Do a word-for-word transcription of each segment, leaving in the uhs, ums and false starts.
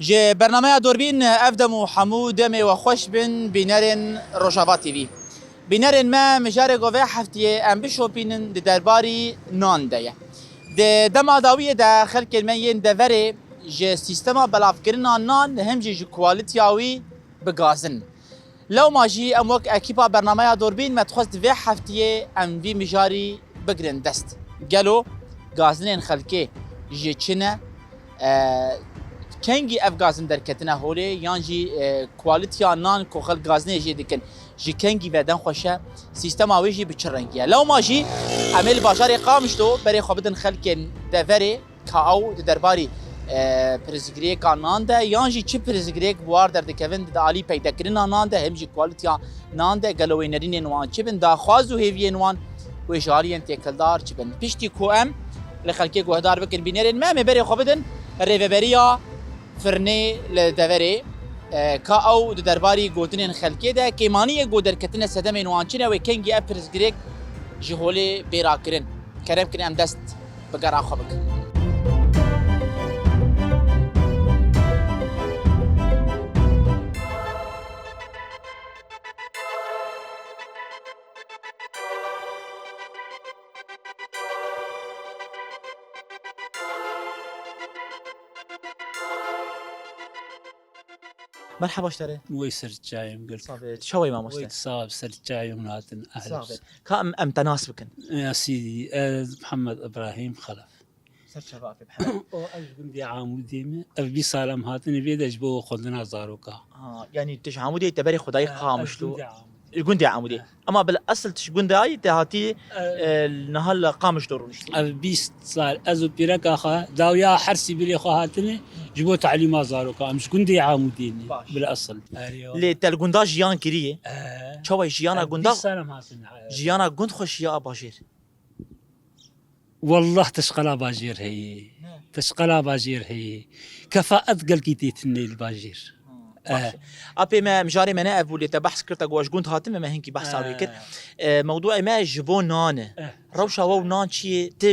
Ji bernameya Durbîn, ev dem û hemû demê we xweş bin, bînerên Rojava T V. Bînerên me, mijarê ku vê heftiyê em bişopînin di derbarî nan de ye. Di dema dawiyê de xelkên me yên deverê ji sîstema belavkirina nan, him jî ji kualitiya wî bi gazin. Lewma jî em wek ekîpa bernameya Durbîn me dixwest vê heftiyê em vî mijarî bigrin dest. Gelo gazinên xelkê ji çi ne? E, kengî ev gazin derketine holê yan jî, e, kualitiya nan ku xelk gazinê jê dikin ji kengî ve den xweş e? Sîstema wê jî bi çi rengî ye? Lewma jî em ê li bajarê Qamişlo berê xwe bidin xelkên deverê. Ka ew di derbarî, e, pirsgirêka nan de yan jî çi pirsgirêk bi war derdikevin di alî peydekirina nan de, him jî kualitiya nan de, gelo wê nerînên wan çi bin, daxwaz û hêviyên wan wê ji aliyên têkildar çi bin. Piştî ku em li xelkê guhdar bikin bînerên me, em ê berê xwe bidin rêveberiya firnê li deverê, e, ka ew di derbarî gotinên xelkê de kêmaniyê ku derketine sedemên wan çi ne, wê kengî ev pirsgirêk ji holê bê rakirin. Kerem kin em dest bi gera xwe bikin. Merhaba ji te re. Wey ser çayê min gul. Sax be, tu çawa yî mamoste? Wey sax be, ser çayê min hatin. Ehlen. Sax be. Ka em, em te nas bikin. Ya sîdî, ez Mihemed Îbrahîm Xelef. Ser çava Afê Mihemed. O ez ji gundê Amûdê me. Ev bîst sal em hatine vê de ji bo xwendina zaroka. Ha, yanî tu ji Amûdê te berê xwe dayî Qamişlo. Gundê Amûdê. Gundê Amûdê. Ama bil esil tu ji gundê ayî te hatî, e, niha li Qamişlo rûniştî. Ev bîst sal ez û pîreka xwe dawiya her sî birê xwe hatine ji bo talîma zaroka. Em ji gundê Amûdê ne. Baş. Bil esil. Erê, Lê te li gunda jiyan kiriye. E. Çawa jiyana gunda? Ev bîst sal em hatine. Jiyana gund xweş ya a bajêr? Wallah teşqela bajêr heye. Ne. Teşqela bajêr heye. Kefaet gelkî tê tune li bajêr. Ha, Eh. Baş e. Apê me, mijarê me ne ev bû lê te behs kir te got ji gund hatime, me hinkî behsa wê kir. Eh. Eh, mewdûê me ji bo nan e. Eh. Rewşa we û nan çi ye? Tu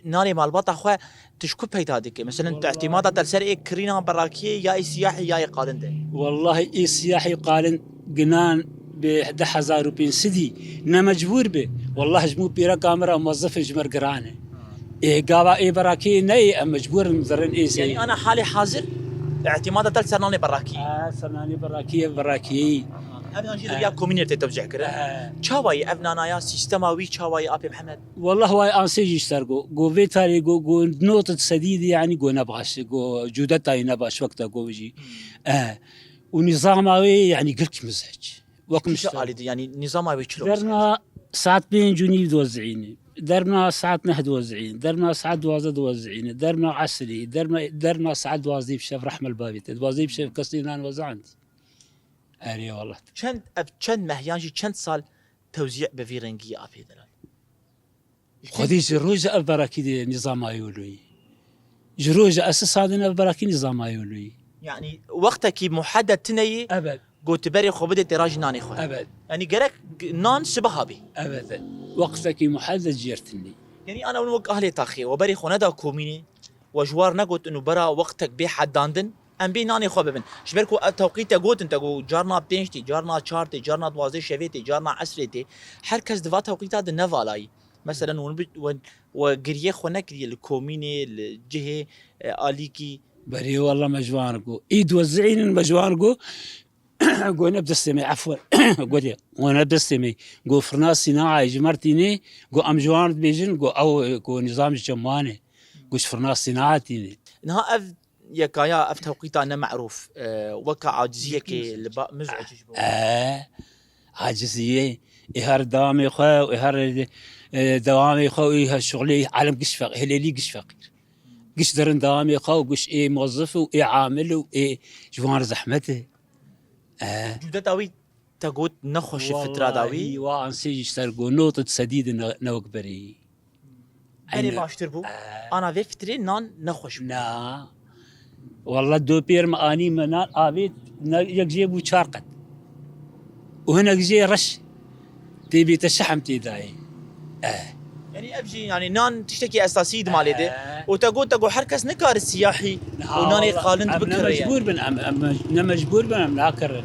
nanê malbata xwe tu ji ku peyda dike? Meselen, tu Wallah. Îtîmada te li ser ê kirîna berakiyê ya ê siyahî ya ê qalin de? Wallahî ê siyahî qalin ginan bi deh hezar û pênc sedî ne mecbûr be. Wallah ji min pîreka min re mozifê ji min re giran e. Ê gava ê berakiyê neyê em mecbûr in zirin ê zê. Yanî ana halê hazir îtîmada te li ser nanê berakiyê? Ha, ser nanê berakiyê, berakiyê. Ev nan jî di riya komînê tê tewcih kirin. Ha. Çawa ye ev nanaya, sîstema wî çawa ye Apê Mihemed? Wallah way ansê jî ser go. Go vê tarê go, go notid sedî de yanî go ne baş, go cûdetayê ne baş wekta go jî. Hmm. Eh. Û nîzama wê yanî girk mizec. Wek Kî çi mista- alî de, yanî nîzama wê çi lo? Derna saet pênc û nîv dozîne. Derna saet neh dozîne. Derna saet duwazdeh dozîne. Derna esrî. Derna, derna saet duwazdeh bi şev rehmel bavê te. Duwazdeh bi şev kesê nan wezand. Erê wallah. Çend, ev çend meh yan jî çend sal tewzî bi vî rengî ya Apê Delal? Xwedî ji roja ev berakî de nîzama yolûyî. Ji roja esasa din ev berakî nîzama yolûyî. Yanî wextekî muheded tine yî, Evet. Got tu berê xwe bidê têra jî nanê xwe. Evet. Yanî gerek nan sibeha bê. Evet. Wextekî muheded jêr tine. Yanî ana hûn wek ahlê taxê, we berê xwe neda komînê, we ji war negot û bera wextek bê hedandin, em bê nanê xwe bibin. Ji ber ku ev tewqît te gotin, te got carna pênc tê, carna çar tê, carna duwazdeh şevê tê, carna esrê tê. Her kes di va tewqîta de nevalayî. Meselen, hûn bi, we, we giriyê xwe nekiriye li komînê, li cihê, e, alîkî. Berê wela me ji wan re got. Ê diwezînin me ji wan re got. Got ne bi destê me, efwen. Got, got ne bi destê me. Got firna sînaayê ji me re tîne, got em ji wan re dibêjin, got ew, got nîzam ji cem wan e. Got ji firna sînaa tîne. Niha ev yekaya, ev tewqîta ne me'rûf, e, weka aciziyekê li ba-, miz'ec ji bo. E, aciziyê, ê her dewamê xwe, ê her, e, dewamê xwe, ê her şuxlê, alem giş feq-, hêlêlî giş feqîr. Giş derin dewamê xwe, giş ê mozif û ê amil û ê ji wan re zehmet e. E. Cûdeta wî te got nexweş e fitra da wî? Wallahî, wa ansê jî ji ser got, notid sedî de ne, ne wek berê. Berê baştir bû. Eh. Ana vê fitrê nan nexweş bû. Na. Wallah do pêr me anî me nan avê ne, yek jê bû çar qet. Û hinek jê reş. Tê bê te şehm tê dayê. Eh. Yanî ev jî, yanî nan tiştekî esasî di malê de. He. Û te got, te got her kes nikare siyahî û nanê qalin bikire. Em ne mecbûr bin, em, em mec-, ne mecbûr bin, em nakirin.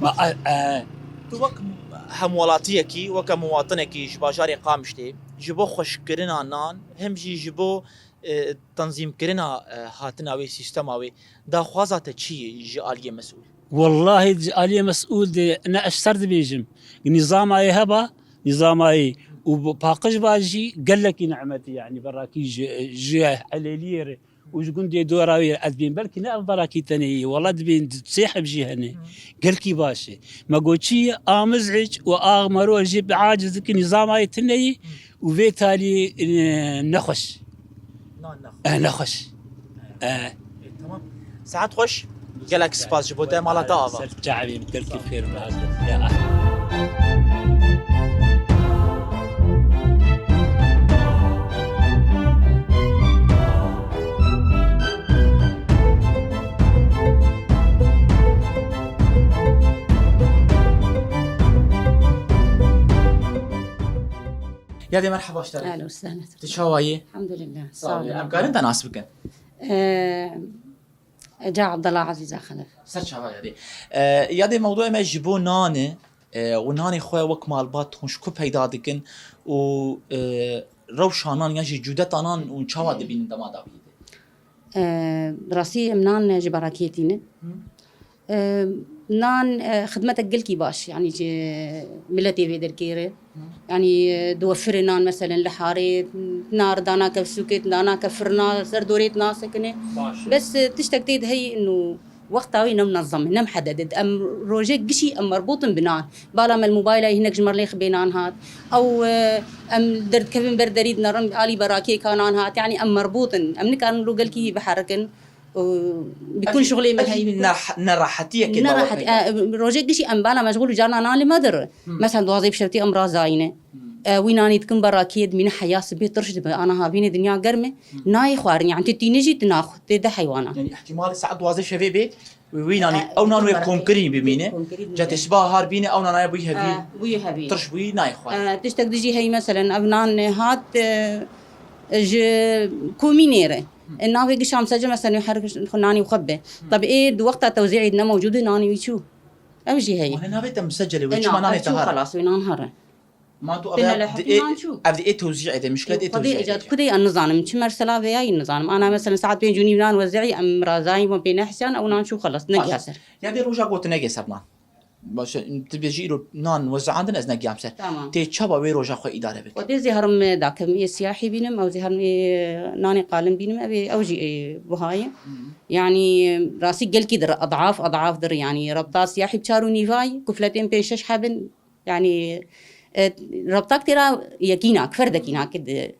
Ma, e, e. Tu wek hemwelatiyekî, weke muwatinekî ji bajarê Qamişlê, ji bo xweşkirina nan, hem jî ji bo, e, tenzîmkirina, e, hatina wê, sîstema wê, daxwaza te çi ye ji aliyê mesûl? Wellahî ji aliyê mesûl de ne ez ser dibêjim. Nîzamayê heba, nîzamayê û bi paqij ba jî gelekî nimetî, yanî berakî ji, ji Elêliyê re û ji gundê dora wê re ez dibêm. Belkî ne ev berakî tenê ye, wela dibên sê heb jî hene. Gelkî baş e. Me got çi ye? A Miz'ic û a Meror jî bi aciz dikin, nîzamayê tune ye û vê talî, e, nexweş. Nan nexweş. E, nexweş. E. E, tamam. Saet xweş. Gelek spas ji bo te, mala te ava. Ser çavê min, gelkî xêr û rahat. Ya. Yadê, merheba ji te re. Ehlen we sehlen. Tu çawa yî? Elhamdulillah. Sağ ol. Sağ ol. Em karin te nas bikin? Ee, Ece Abdullah Aziza Xelef. Ser çava Yadê. Ee, Yadê, mewdûê me ji bo nan e, ee, û nanê xwe wek malbat hûn ji ku peyda dikin û, ee, rewşa nan yan jî cûdeta nan hûn çawa dibînin dema dawiyê de? Ee, bi rastî em nan ji berakiyê tînin. Hı. Ee, nan, e, xidmetek gelkî baş, yanî ji miletê vê derkê re. Hı. Yanî, e, diwefire nan, meselen, li harê, nar danake bi sûkê, danake firna, ser dorê nasekine. Baş e. Bes, e, tiştek tê de heye inu wexta wî ne munezem e, ne muheded e. Em rojek gişî em merbût in bi nan. Bala me li mobayla hinek ji me lêxibê nan hat. Ew, e, em derdikevin ber derî dinerin alî berakiyê ka nan hat. Yanî em merbût in. Em nikarin lo gelkî biherikin. Û bi kun şixulê me heye. Ev jî ne-, nerahetiyekê. Nerahet-, e, rojek gişî em bala meşgûl û carna nan li me dir. Hmm. Mesela duwazdeh bi şevtî em razayîne. Hmm. E, wî nanî dikin berakiyê dimîne heya sibê tirş dibe. Ana havînê dinya germ e. Hmm. Nayê xwarin. Yanî tu tînî jî tu naxwe. Tê de heywana. Yanî ihtimal saet duwazdeh şevê bê. Wî, wî nanî, e, ew nan wê komkirî bimîne. Komkirî bimîne. Ca te siba har bîne, ew nanaya bûyî hevî. E, bûyî hevî. Tirş bûyî nayê xwarin. E, tiştek dijî heyî, meselen, ev nan hat, e, ji komînê re. Hı. E, navê gişa misece, meselen, her giş xwe nanî xwe be. Hı. Tabi ê di wexta tewzî'ê de ne mewcûd e, nanî wî çû. Ev jî heye. Wane navê te misecele wê, e, çima nanê te har? Xelas, wê nan har e. Ma tu ev di ê, ev di ê tewzî'ê de, mişkilet ê tewzî'ê de. Xwedê îcat kudê an nizanim, çi mersela vêya yî nizanim. Ana, mesela, saet pênc û nîv nan wezî'î em razayî me pê nehsiyan, ew nan çû xelas, negiha ser. Ya dê roja gotinegê ser nan. Baş e, tu bêjî îro nan wezi'andin, ez negiyam ser. Tamam. Tê çaba wê roja xwe îdare bike? Xwedê zî herim dakim ê siyahî bînim, ew zî herim ê nanê qalin bînim, ev ê, ew jî ê buha ye. Hı. Yanî rastî gelkî dir, ed'af, ed'af dir, yanî rebta siyahî bi çar û nîvayî, kufletên pê şeş hebin, Yanî, e, rebtak têra yekî nak, ferdekî nake di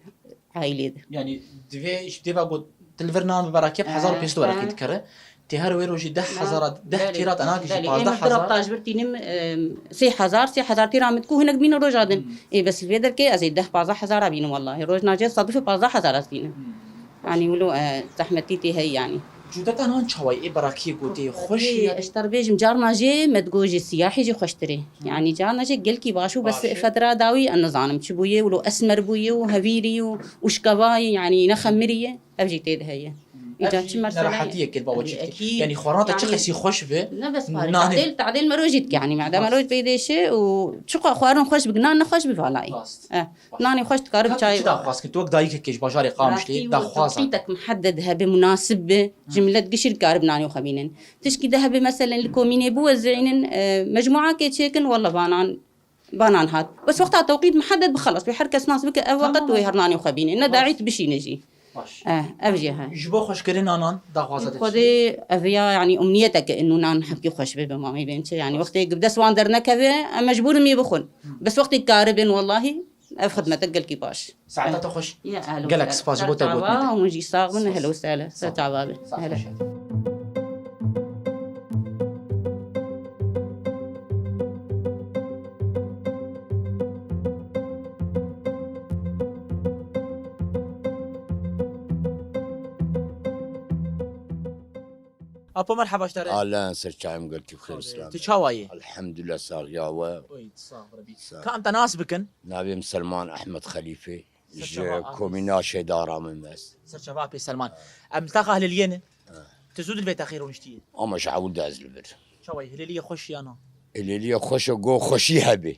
aîlê de. Yanî, divê, ji dê ve got, tu li vir nan bi berakê bi hezar û pênc sed werekî dikere. Tê her wê rojî deh hezar, deh têra te nake jî pazdeh hezar. Rebta ji vir tînim, e, sê hezar, sê hezar têra min ku hinek bîne roja din. Hmm. Ê, bes li vê derkê ez ê deh pazdeh hezara bînim wellahî. Roj nace sadifê pazdeh hezar ez bînim. Hmm. Yanî wilo, e, zehmetî tê heye yanî. Cûdeta nan çawa ye? Ê berakiyê gotê xweş ye? Ê, ez ji te re bêjim, carna jê me digot jê siyahî jî xweştir e. Hı. Yanî carna jê gelkî baş û bes. Baş e. Fedra dawî ez nizanim çi bûye, wilo esmer bûye û hevîrî û, û şkevayî, yanî ne xemirî ye. Ev jî tê de heye. Hı. Îca çi mersele ye? Nerahetiyek kir baba çi dike. Ekîd. Yanî xwarina te çi qesî xweş be. Ne bes parê. Tadêl, tadêl merojî dike yanî. Madem meroj pê dêşe û çiqa xwarin xweş bik, nan ne xweş bi valayî. Rast. Eh. Nanê xweş dikare bi çayê. Çi daxwaz kir? Tu wek dayikekê ji bajarê Qamişlê daxwaz. Tewqîtek muhedded hebe, munasib be, ji milet gişî dikare bi nanê xwe bînin. Tişkî de hebe, meselen, li komînê biwezînin, e, mecmuakê çêkin, walla banan, banan hat. Bes wexta tewqît muhedded bi xelas, wê her kes nas bike, ev weqet wê her nanê xwe bîne. Ne daît bişîne jî. Baş. Eh, ev jî he. Ji bo xweşkirina nan daxwaza te çi ye? Xwedê ev ya, yanî, umniyetek e, inu nan hemkî xweş be, bi mamê bên çi, yanî, wextê bi dest wan dernekeve, em mecbûr in ê bixwin. Hı. Bes wextê karibin, wellahî, Ev xidmetek gelkî baş. Saeta te xweş. Ya, ehlen. Gelek spas ji bo te gotinê te. Hûn jî sax bin, ehlen û sehlen. Ser çava be. Sax bin. Ehlen. Apo merheba ji te re. Alen ser çayim gelkî xêr Xêr, selam. Tu çawa yî? Elhamdülillah saxiya we. Oy, tu sax rebî. Sağ. Ka em te nas bikin? Navê min Selman Ehmed Xelîfê. Ji Serçava Ahmet. Komîna Şehîd Aramê me. Serçava Apê Selman. Em li taxa hilêliyê ne. Ha. Tu zû di vê texê rûniştiyê. Ama ji ewil de ez li vir. Çawa yî? Hilêliyê xweş ya na? Hilêliyê xweş e, go xweşî hebe.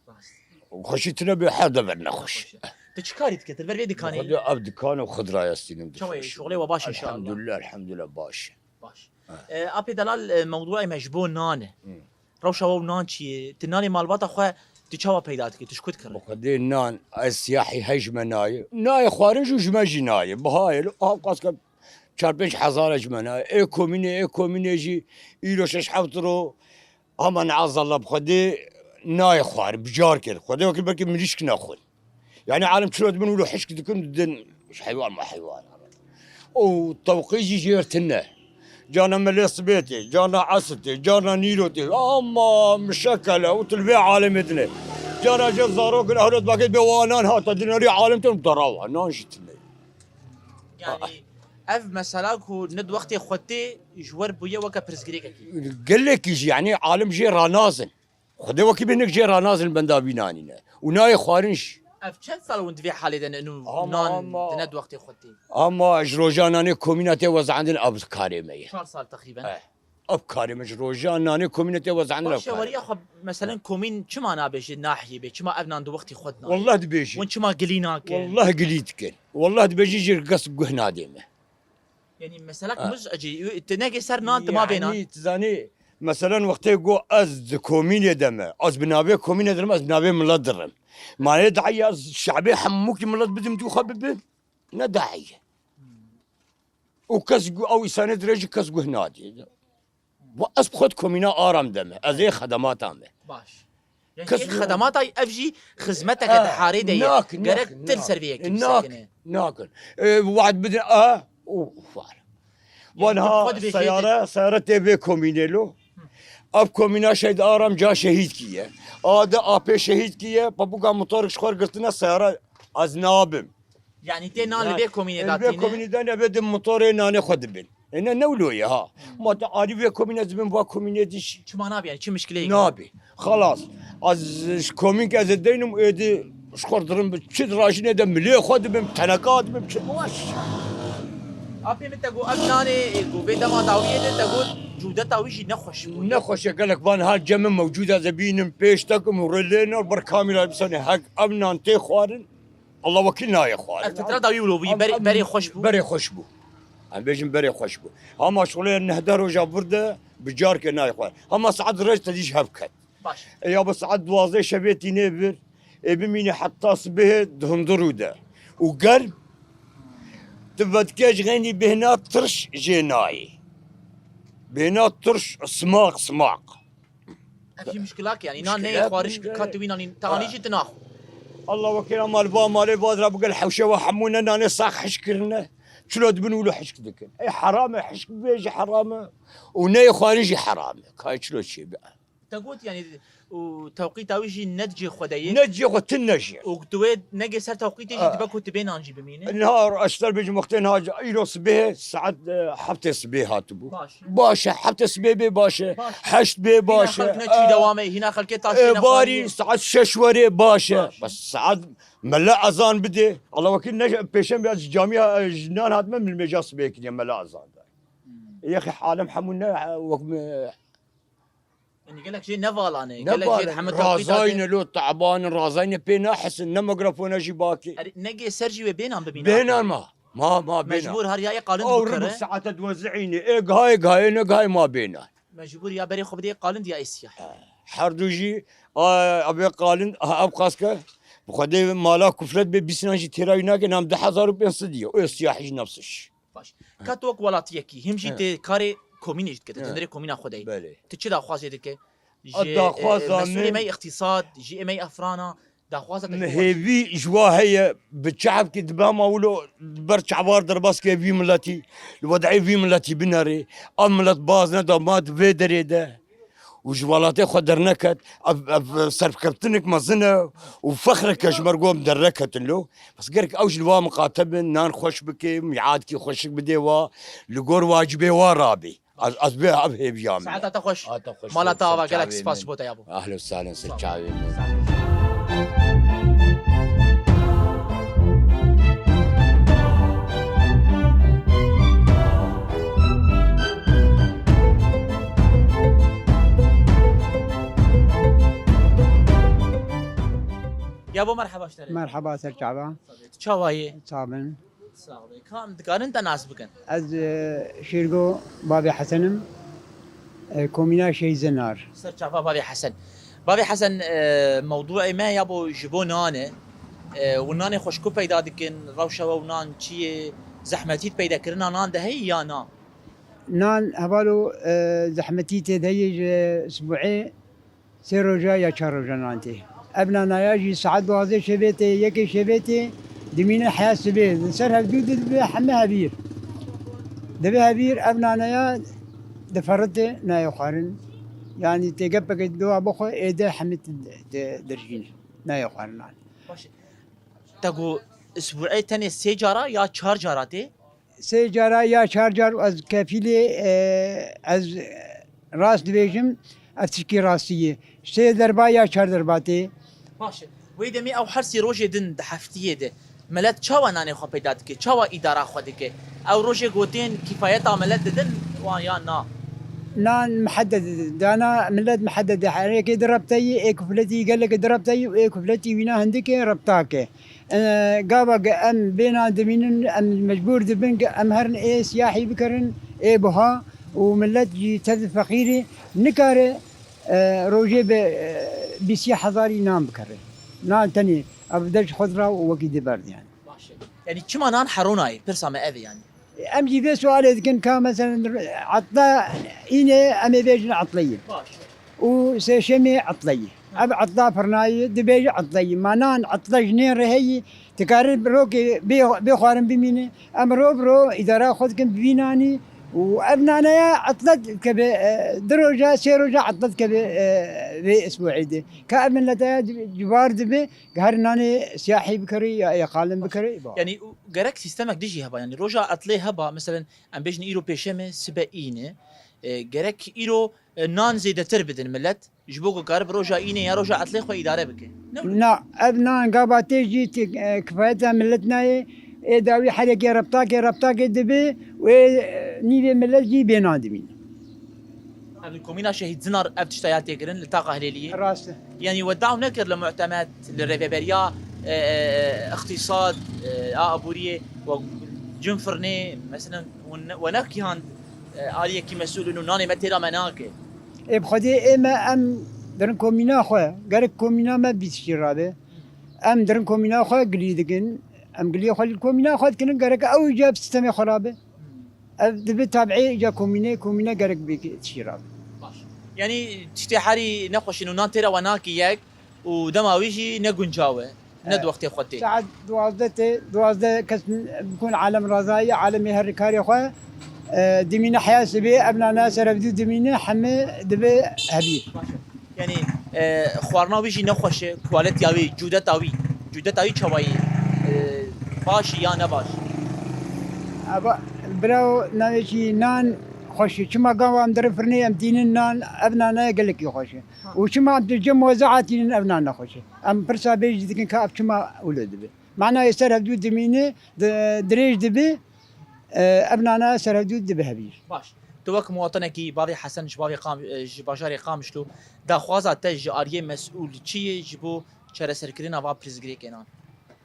Rast. Xweşî tune bê her de ver nexweş. Nexweş e. Tu çi karî dike? Tu li ber vê dikanê yî? Xwedê ev dikan û xidra estînim. Çawa yî? Şuxulê we baş inşallah. Elhamdülillah, elhamdülillah baş. Baş. Ha. E, Apê Delal, e, mewdûayê me ji bo nan e. Hı. Rewşa we û nan çi ye? Tu nanê malbata xwe tu çawa peyda dikî? Tu ji ku dikirî? Bi Xwedê nan, ez siyahî hej me nayê. Nayê xwarin jî û ji me jî nayê. Bihayê li, ev qas ke çar pênc hezar e ji me nayê. Ê komînê, ê komînê jî îro şeş heft ro. Ama neazallah bi Xwedê nayê xwarin, bi carkê. Xwedê wekî belkî mirîşk nexwin. Yani alem çilo dibin wilo hişk dikin didin heywan ma heywan. O tewqî jî jêr tine. Cana melê sibê tê, cana esir tê, cana nîro tê. Ama mişekele û tu li vê alemê dine. Cana jê zarok in ehlet vakit bê wanan hata dinarî alem tê darawa. Nan jî tine. Yani ev mesela ku ne di wextê xwe tê ji wer bûye weke pirsgirêkekî. Gelekî jî yani alem jê ranazin. Xwedê wekî bê nik jê ranazin benda vî nanî ne. Û nayê xwarin jî. Ev çend sal hûn di vê halê de ne û Ama, nan ama. Di ne di wextê xwe tê? Ama ji roja nanê komîna tê wezandin ev karê me ye. Çar sal teqrîben. Eh. Ev karê me ji roja nanê komîna tê wezandin ev Baş e, karê. Weriya xwe, meselen komîn çima nabêje nahiyê bê? Çima ev nan di wextê xwe de nayê? Wallah dibêjin. Hûn çima gilî nakin? Wallah gilî dikin. Wallah dibêjin jê kes guh nadê me. Yani mesela Ha. Muz acı, te nege ser nan te ma bênan. Yani, tu zanî, meselen wextê go ez di komînê de me, ez bi navê komînê dirim, ez bi navê milet dirim. Ma yê daî ez şabê hemûkî milet bidim tu xwe bibim? Ne daî ye. Û kes gu-, ew îsanê dire jî kes guh nadê. Bu ez bi xwe di komîna Aram de me, ez ê xedemata me. Baş. Yani Kes ê xedemata ev jî xizmeteke Eh, di harê de ye. Nak, nak, Gerek til nak. ser vê yekê Eh, nak, bisekine. Nakin. E, wad bidin a, û, û, far. Yani Van tu ha xwe dibêjê seyare, seyare tê vê komînê lo. Ev komîna Şehîd Aram ca şehîd kiye. Ade apê şehîd kiye, papuka motorik ji xwe girtine seyare ez nabim. Yani tê nan li vê komînê de tîne? Li vê komînê de ne vê di motorê nanê xwe dibin. Êne ne wilo ye ha. Hmm. Ma te alî vê komîne dibin va komînê dişî. Çima nabe yani? Çi mişkileyek? Nabe. Xelas. Ez ji komînke ez ê deynim êdî ji xwe dirim bi çi rajînê de milê xwe dibim, teneka dibim, çi baş. Apê min te got ev nanê, e, got vê dema dawiyê de te got cûdeta wî jî nexweş bû. Nexweş e gelek van ha cem min mewcûd ez ê bînim, pêş tekim û rê lê nar ber kamîra bisanê hek ev nan tê xwarin. Allah wekîl nayê xwarin. Ev fitra dawî wilo bû, Em, ber-, em, berê xweş bû. Berê xweş bû. Em bêjin berê xweş bû. Hema şixulê nehde roja vir de bi carkê nayê xwarin. Hema saet reş te dî ji hev ket. Baş. E, ya bi saet duwazdeh şevê tînê vir, ê bimînî heta sibihê di hundirû de. Û germ, tu vedikê ji xeynî bêhna tirş jê nayê. Bêhna tirş, simaq, simaq. Ev jî mişkilak yani, nan neyê xwarin, ka tu wî nanî, te anî jî tu naxwe. Allah wekîl, ama li va malê va dira bigel hewşe ve hemû ne nanê sax hişk kirine. Çilo dibin wilo hişk dikin. Ey heram e, hişk bibêje heram e. Û neyê xwarin jî heram e. Kayê çilo çê be. Te got yani, û tewqîta wî jî ne di cihê xwe de ye. Ne cihê xwe, tune jê. Û tu wê negê ser tewqîtê jî dibe ku tu bê nan jî bimîne. Niha ez ji te bêjim wextê niha îro sibê saet, e, heftê sibê hatibû. Baş. Baş e, heftê sibê bê baş e. Baş. Heşt bê baş e. Hîna xelk ne çî dewam e, hîna xelkê taşê E, ne barî xwarî. Saet şeş werê baş e. Baş. Bes saet mele ezan bidê. Allah wekîl ne pêşem ya ji camiya, e, ji nan hatime milmêja sibê kiriye mele ezan da. Hmm. Yexê alem hemû ne, e, wek me Yani gelek jê ne vala ne, Ne gelek jê vala, heme tewqîta razayne ke. Lo taban, razayne pê nahisin, ne mikrofona jî bakê. Erê, negê ser jî wê bênan bibîne. Bênan ma. Ma, ma bênan. Mecbur her ya ê qalind Ew bikere. Ribû saete duwazdehî ne. Ê gahê gahê ne gahê ma bênan. Mecbur ya berê xwe bidê qalind ya ê siyah. Her du jî, a, ev ê qalind, a, ev qaske, bi xwedê mala kuflet bê bîsnan jî têra wî nake, nam du hezar û pênc sed diye. O siyah jî nefsiş. Baş. Ka tu wek welatiyekî, him jî He. tê karê komînê jî dike, tu He. tendirê komîna xwe de yî. Belê. Tu çi daxwazê dike? A Ji, daxwaza e, mesûlê min me yê îqtîsad, ji ê me yê efrana, daxwaza te Min çi hêvî ji wa heye, bi çavkî dibe ma wilo ber çavar derbas ke vî miletî, li wedayê vî miletî binerê. Ev milet baz neda ma di vê derê de. Û ji welatê xwe derneket, ev, ev serkeftinek mezin e û fexreke ji me re got em derneketin lo. Bes gerek ew ji li wa miqate bin, nan xweş bike, mîadkî xweşik bidê wa, li gor wacibê wa rabê. Ez, ez bê ev hêviya min. Saeta te xweş. A te xweş. Mala te ava, gelek spas ji bo te yabo. Ehlen sehlen, ser çavê min. Yabo merheba ji te re. Merheba ser çava. Çawa yê? Çawa bin. Sax be. Ka em dikarin te nas bikin? Ez, e, Şêrgo Bavê Hesen im. E, komîna Şeyzenar. Ser çava Bavê Hesen. Bavê Hesen, e, mewdûê me ya bo ji bo nan e. E, û nanê xwe ji ku peyda dikin, rewşa we û nan çi ye, zehmetî di peydakirina nan de heye ya na? Nan hevalo, e, zehmetî tê de heye ji sibûê. Sê roja ya çar roja nan tê. Ev nanaya jî saet duwazdeh şevê tê, yekê şevê tê, dimîne heya sibê. Li ser hevdû dibe heme hevîr. Dibe hevîr, ev nanaya diferite, nayê xwarin. Yanî tê gepeke dowa bixwe, êde hemî di-, di-, dirjîne. Nayê xwarin nan. Baş e. Te got, isbuê tenê sê cara ya çar cara tê? Sê cara ya çar car ez kefîlê, e, ez rast dibêjim, ev tişkî rastî ye. Sê derba ya çar derba tê. Baş e. Wê demê ew her sê rojê din di heftiyê de milet çawa nanê xwe peyda dike? Çawa îdara xwe dike? Ew rojê gotên kîfayeta milet didin wan ya na? Nan mihedded didin. Dana milet mihedded e. Her yekê di repteyî, ê kufletî gelekê di repteyî û ê kufletî wîna hindikê reptake. E, gava ge em bênan dimînin, em mecbûr dibin ge em herin ê siyahî bikerin, ê buha û millet jî tev feqîrî nikare, e, rojê bi, e, bîsî hezarî nan bikere. Nan tenê, ev de ji xwe ra û wekî dê berdin yani. Baş e. Yani çima nan herona ye? Pirsa me ev e yani. Em jî vê sualê dikin ka, meselen, etla înê, em ê bêjin etleyî. Baş. Û sêşemê etleyî. Ev etla pirnayî, dibêje etleyî. Ma nan etle ji nê re heyî, dikare rokê bê, bê xwarin bimîne. Em ro bi ro îdara xwe dikin bi vî nanî. Û ev naneya etle dikeve, e, du roja, sê roja etle dikeve, e, vê isbuê de. Ka ev milete ya cibar dibe, her nanê siyahî bikere ya, ya qalin bikere. Yani, û gerek sîstemek dijî heba, yani roja etlê heba, meselen, em bêjin îro pêşem e, sibe înê. E, gerek îro, e, nan zêdetir bidin millet, ji bo ku karibe roja înê ya roja etlê xwe îdare bike. Ne wilo? Na, ev nan gava tê jî tê, e, kifayeta millet nayê. Ê dawî herekê reptakê, reptakê dibe û ê, e, nîvê millet jî bê nan dimîne. Ev li komîna Şehîd Zinar ev tişta ya tê kirin li taxa Hilêliyê. Rast e. Yanî we daw nekir li muhtemed, li rêveberiya, e, e, e, îqtîsad, e, a aboriyê, we cin firnê, meselen, we ne-, we nekihand, e, aliyekî mesûl in û nanê me têra me nake. Ê bi Xwedê ê me em dirin komîna xwe, gerek komîna me bî tiştî rabe. Em dirin komîna xwe gilî dikin, em giliyê xwe li komîna xwe dikin, gerek ew îca bi sîstemê xwe rabe. Ev dibe tabiê îca komînê, komîne gerek bê tişî rabe. Baş. Yanî tiştê herî nexweşîn û nan têra we nakî yek û dema wî jî ne guncaw e, ne di wextê xwe tê. Saet duwazdeh tê, duwazdeh kes bikun alem razayî, alemê her karê xwe, e, dimîne heya sibê, ev nana serevdû dimîne, heme dibe hevîr. Baş e. Yanî, e, xwarina wî jî nexweş e, kualetiya wî, cûdeta wî, cûdeta wî çawa yî, e, baş e ya ne baş? Eva, birawo, navê çi nan xweş e. Çima gava em dirin firnê em tînin nan, ev nane gelekî xweş e. Ha. Û çima em tu cem wezaha tînin ev nan nexweş e. Em pirsa bê jî dikin ka ev çima wilo dibe. Manayê ser hevdû dimîne, di-, dirêj dibe, e, ev nana ser hevdû dibe hevîr. Baş. Tu wek muwatinekî bavê Hesen ji bavê Qam-, e, ji bajarê Qamişlo, daxwaza te ji aliyê mesûl çi ye ji bo çareserkirina va pirsgirêkê nan?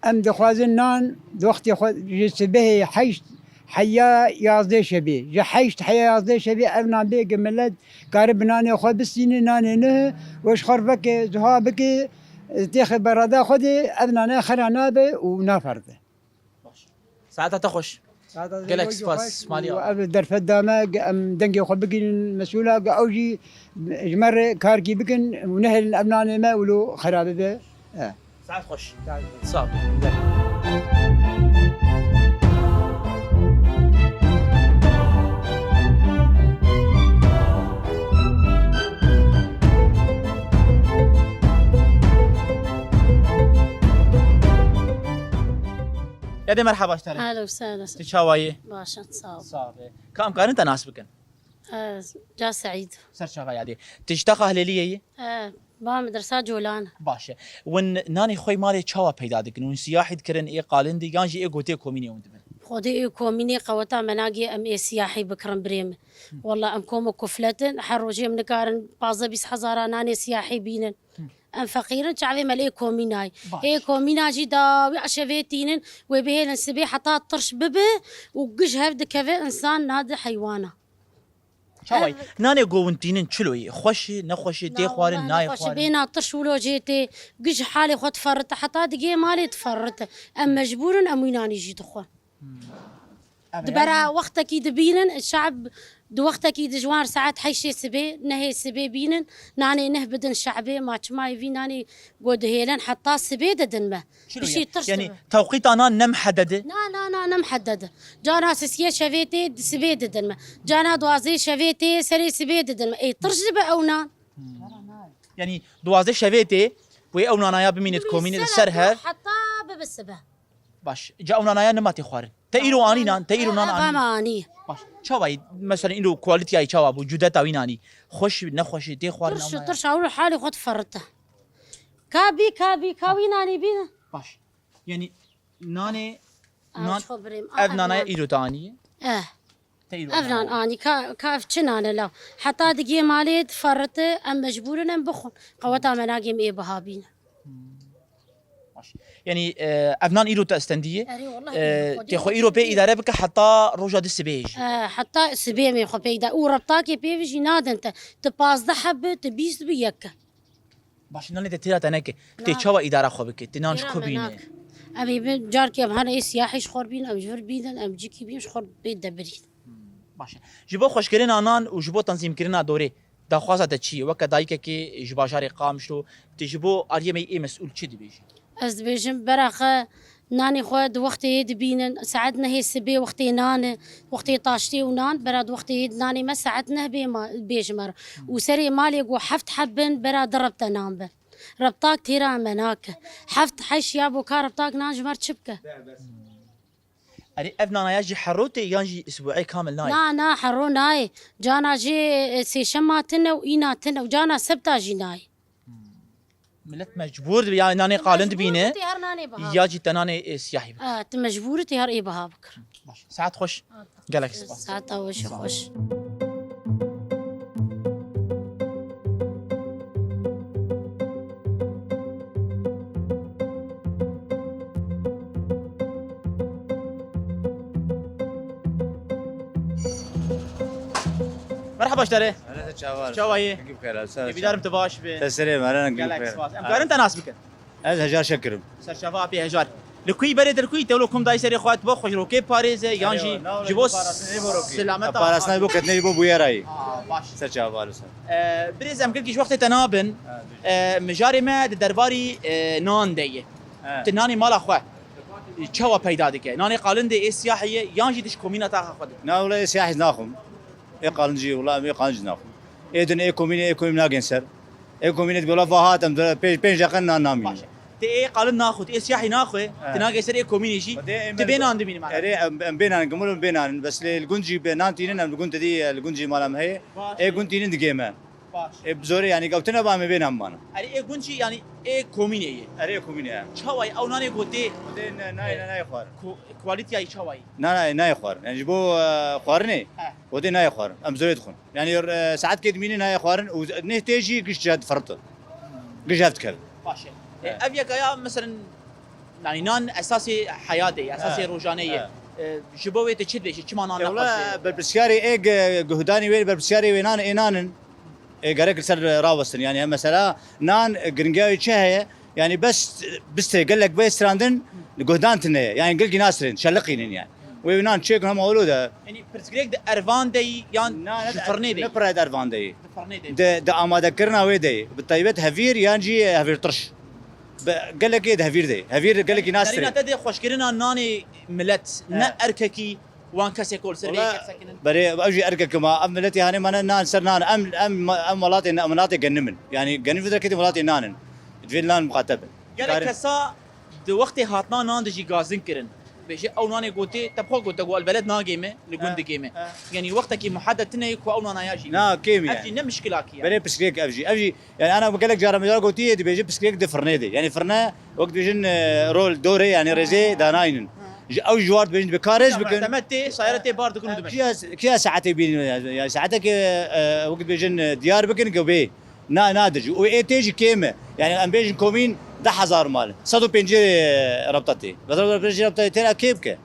Em dixwazin nan di wextê xwe ji sibehê heşt heya yazdeh şevê, ji heşt heya yazdeh şevê ev nan bê ki millet kare bi nanê xwe bistîne, nanê ne, weş xwe veke, zuha bike, têxe berada xwe de, ev nane xera nabe û naferde. Baş. Saeta te xweş. Saeta te Gelek xweş, spas, xweş. Maliya. Û ev derfet da me, em dengê xwe bigihînin mesûla, ew jî ji me re karkî bikin û nehêlin ev nanê me wilo xera bibe. E. Saet xweş. Saet xweş. Sağ ol. Yadê merhaba ji te re. Hello, sağ olasın. Tu çawa yî? Baş e, sağ ol. Sağ be. Ka em karin te nas bikin? E, Ca Seîd. Ser çava yadê. Tu ji taxa Hilêliyê yî? E, ba medresa Colan. Baş e. Win nanê xwe yê malê çawa peyda dikin? Win siyahî dikirin, ê qalin di, yan jî ê gotê komînê win dibin? Xwedê ê komînê qeweta me nagê em ê siyahî bikirin birê min. Walla em kom û kuflet in, her rojê em nikarin pazdeh bîst hezara nanê siyahî bînin. Em feqîr in, çavê me lê komînayê. Baş. Ê komîna jî dawî eşevê tînin, wê bihêlin sibê heta tirş bibe û giş hev dikeve, însan nade heywana. Çawayî? Ev Nanê go win tînin çilo yî? Xweş e, nexweş e, tê xwarin, nayê xwarin? Bêna tirş wilo jê tê, giş halê xwe diferrite, heta digê malê diferrite. Em mecbûr in, em wî nanî jî dixwin. Di bera wextekî dibînin, şe'b di wextekî di ji wan saet heştê sibê, nehê sibê bînin, nanê neh bidin şe'bê, ma çima yê vî nanê go dihêlin heta sibê didin me. Çilo Piştî ye? Tirş Yani dibe. Tewqîta nan ne muhedded e? Na, na, na, ne muhedded e. Cana sisiyê şevê tê, sibê didin me. Cana duwazdê şevê tê, serê sibê didin me. Ê tirş dibe ew nan. Yani duwazdeh şevê tê, wê ew nanaya bimînit komînê li ser hev. Heta bibe sibe. Baş. Ca ew nanaya nima tê xwarin? Te îro anî nan, te îro nan anî? Eva me anî. Baş. Çawa yî? Mesela îro kualitiyayî çawa bû? Cudeta wî nanî. Xweş, nexweş, tê xwarin ew naya? Tirş, tirş, ew halê xwe diferrite. Ka bî, ka bî, ka wî nanî bî. Baş. Yani nanê, Ev nan, ço birêm, ev ev nanaya nan. Îro te anî? Eh. Te îro Ev nan anî, ka, ka ev çi nan e law? Heta digê malê diferrite, em mecbûr in em bixwin. Qeweta me nagê em ê biha bînin. Baş. Yani, e, ev nan îro te stendiye. Erê, wallahî, E, Xwedê tê xwe îro pê îdare bike heta roja di sibê jî. E, heta sibê em ê xwe pê îdare. Û rebtakê pê jî nadin te. Ti pazdeh heb bi, ti bîst bi yek e. Baş, nanê te têra te neke. Tê çawa îdara xwe bike? Tê nan ji ku bîne? Em ê bin carkê em hene ê siyahî ji xwe bîn, em ji vir bînin, em cikî bîn ji xwe bê debirîn. Baş e. Ji bo xweşkirina nan û ji bo tenzîmkirina dorê, daxwaza te çi ye? Weke dayikekê ji bajarê Qamişlo, tu ji bo aliyê me yê mesûl çi dibêjî? Ez dibêjim, beraxe nanê xwe di wextê yê dibînin, saet nehê sibê wextê nan e, wextê taştê û nan, bera di wextê yê nanê me saet neh bê ma-, bêjime re. Û serê malê ku heft heb bin, bera di reb te nan bin. Rebtak têra me nake. Heft heş ya bo ka rebtak nan ji me re çi bike? Erê, ev nanaya jî hero tê yan jî isbuê kamil nayê? Na, na, hero nayê. Cana jê, e, sêşema tune û îna tune û cana sebta jî nayê. Millet mecbûr dibe, ya nanê qalin dibîne, Mecbûr tê her nanê biha. Ya jî te nanê, e, siyahî bike. Ha, tu mecbûr tê her ê biha bikir. Baş. Saet xweş. Gelek spas. Saeta we jî xweş. Merhaba ji te re. Hele te çawa? Çawa yî? Gî bixêr, ser Hêvîdarim tu baş bî. Te serê me, hele gî bixêr. Gelek spas. Em karin te nas bikin? Ez Hejar Şekir im. Serçava apê Hejar. Li kuyî berê te li kuyî? Te wilo kom dayî serê xwe, tu bo xwe ji rokê parêze, yan jî ji bo selamet parastina bo ketinê bo bûyerayî. Aa, baş. Serçava li ser. Ee, birêz, em gelkî ji wextê te nabin. Ha, Ee, mijarê me di derbarî, e, nan de ye. He. Tu nanê mala xwe çawa peyda dike? Nanê qalin de ê siyahê ye, yan jî tu ji komîna taxa xwe dike? Na, wila ê siyahî naxwim. Ê qalin jî, wila em ê qalin jî naxwim. Ê din ê komînê, ê komîn nagên ser. Ê komînê dibe wila va hat em pê-, pênc deqe nan namînin. Baş e. Tê ê qalin naxwe, tê ê siyahî naxwe, He. Tu nagê ser ê komînê jî, Xwedê ê tu me bê nan dimînin, mala. Erê, em, em bê nan, gimul em bê nan. Bes lê li gund jî bê nan tînin, em li gund te dî, li gund jî mala me heye. Baş e. Ê gund tînin digê me. Baş. Ê bi zorê, yanî gewtine ba me bê nan bana. Erê, ê gund jî, yanî ê komînê ye. Erê, ê komînê ye. Çawa ye? Ew nanê gotê. Xwedê ne, nayê, ne, nayê xwarin. Ku-, kualitiyayî çawa ye? Na, nayê, nayê xwarin. Yanî ji bo, e, xwarinê, He. Xwedê nayê xwarin. Em zorê dixwin. Yanî, e, saetkê dimîne nayê xwarin û neh tê jî giş cihê diferite. Giş hev dikeve. Baş e. E, Evet. Ev yeka ya, meselen, yanî nan esasê heyatê, esasê Evet. rojanê ye. Evet. E, ji bo wê te çi dibêjî? Çima nan E, wela nexwaze? Berpirsiyarê ê ge-, guhdanî wê, berpirsiyarê wê nan ê nan in. E, gerek li ser rawestin. Yanî, em mesela nan, e, giringiya wê çi heye? Yanî bes, bistê gelek bê strandin, guhdan tune ye. Yanî gelkî nasirên, şeliqînin yani. Wê nan çêkin hema wilo de. Yanî pirsgirêk di ervan de yî yan Na, ne, ji firnê de yî? Ne pire di ervan de yî. Di firnê de yî. Di, di amadekirina wê de yî. Bi taybet hevîr yan jî hevîr tirş. Bi gelekê di hevîr de yî. Hevîr gelekî nasirê. Derîna te de xweşkirina nanê milet, ne He. erkekî, Wan kesê ku li ser Wala, vê yekê sekinin. Berê, ew jî erkek ma, ev miletê hanê mane nan ser nan, em, em, em welatê, em welatê genim in. Yanî genim vê derketê welatê nan in. Divê nan muxateb in. Gelek Karin. Kesa di wextê hatina nan de jî gazin kirin. Bêje ew nanê gotê, te bi xwe got, te got, "Li beled nagê me, li gundikê me." Yanî wextekî muheded tine ye ku ew nana ya jî Na, kêm ye. Ev jî ne mişkilakî ye. Berê pirsgirêk ev jî. Ev jî, yani ana gelek cara me cara gotiye, dibêje pirsgirêk di firnê de. Yani firne, wek dibêjin, e, rol, dorê, yani rêzê danaynin. Ji ew ji war dibêjin, dibe ka rêz bikin. Te me tê, sayare tê bar dikin û dibe. Kiya, kiya saetê bînin ya? Yani saeteke, e, wek dibêjin, e, diyar bikin, ku bê. Na, nadir jî. Û ê tê jî kêm e. Yani em bêjin komîn deh hezar mal. Sed û pêncî, e, rabta tê. Rabta pêncî rabta tê têra kêm ke.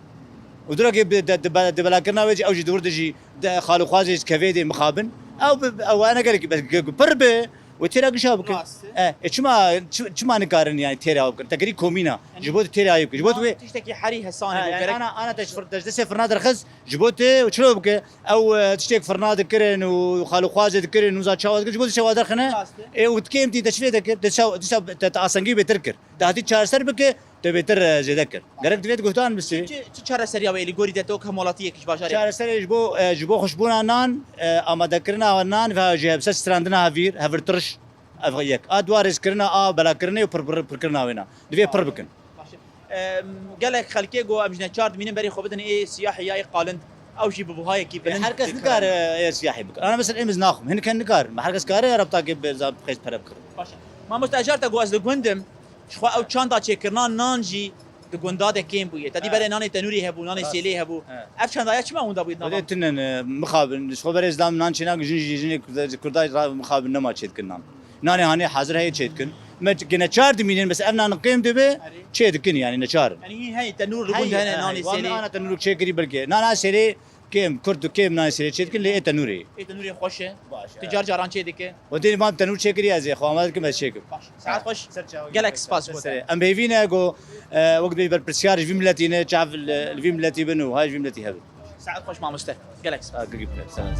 Û dura ke bi, de, de, de belakirina wê jî ew jî di wir de jî de xalixwazê ji kevê dê mixabin. Ew bi, ew ene gelekî bes ge-, pir bi. Wê têra gişa bikin. Rast e. E, e, çima, çi-, çima nikarin yani têra bikin? Tekerî komîna. Ji bo têra bikin. Ji bo wê tiştekî herî hesan e. Ha, yani gerek ana, ana te ji fir-, te ji destê firna derxist. Ji bo tu çilo bike, ew, e, tiştek firna dikirin û xalixwazê dikirin û za çawa dikirin, ji bo tu çawa derxine? Rast e. E, û kêm tî te çi fê dekir? Te çaw-, te çaw-, te, te asengî bêtir kir. Te hatî çareser bike, te bêtir, e, zêde kir. Gerek divê tu guhdan bistî. Çi, çi çareseriya wê li gorî te, te wek hemwelatiyek ji bajarê? Çareserê ji bo, e, ji bo xweşbûna nan, e, amadekirina nan ve jî hevse strandina hevîr, hevir tirş, ev yek. A dua rêzkirina a belakirinê û pir, pir, pirkirina wêna. Divê pir bikin. Baş e. Em, gelek xelkê got, "Em ji neçar dimînin, berê xwe bidin ê siyahî ya ê qalind." Ew jî bi buhayekî bilind. Her kes nikare ê siyahî bike. Ana mesela em ez naxwim. Hinek nikarin. Her kes kare rabtakê bi zaf xêz pere bikirin. Baş e. Mamoste, ez car te got, ez li gund im. Ji xwe ew çanda çêkirina nan jî di gunda de kêm bûye. Te dî berê nanê tenûrê hebû, nanê sêlê hebû. Ev çandaya çima winda bûye di nava? Xwedê tinin, e, mixabin. Ji xwe berê ez dam nan çênak jin jî, jinê Kurda, Kurda ra mixabin nema çêdikin nan. Nanê hanê hazir heye çêdikin. Me gene çar dimînin, bes ev nan kêm dibe, çêdikin yani neçar. Yani hîn heye tenûr li gund hene, nanê sêlê. Ana tenûr çêkirî belkê. Nana sêlê kêm, kurt û kêm nanê sêlê çêdikin, lê ê tenûrê. Ê tenûrê xweş e. Baş e. Tu car caran çêdike. Wextê van tenûr çêkirî ez ê xwe amade dikim ez çêkim. Baş. Saet xweş. Gelek spas bo te. Em hêvî ne ku, e, wek dibê berpirsyar ji vî miletî ne, çav li, li vî miletî bin û hay ji vî miletî hebin. Saet xweş mamoste. Gelek spas. Ha, gigî bile, selamet.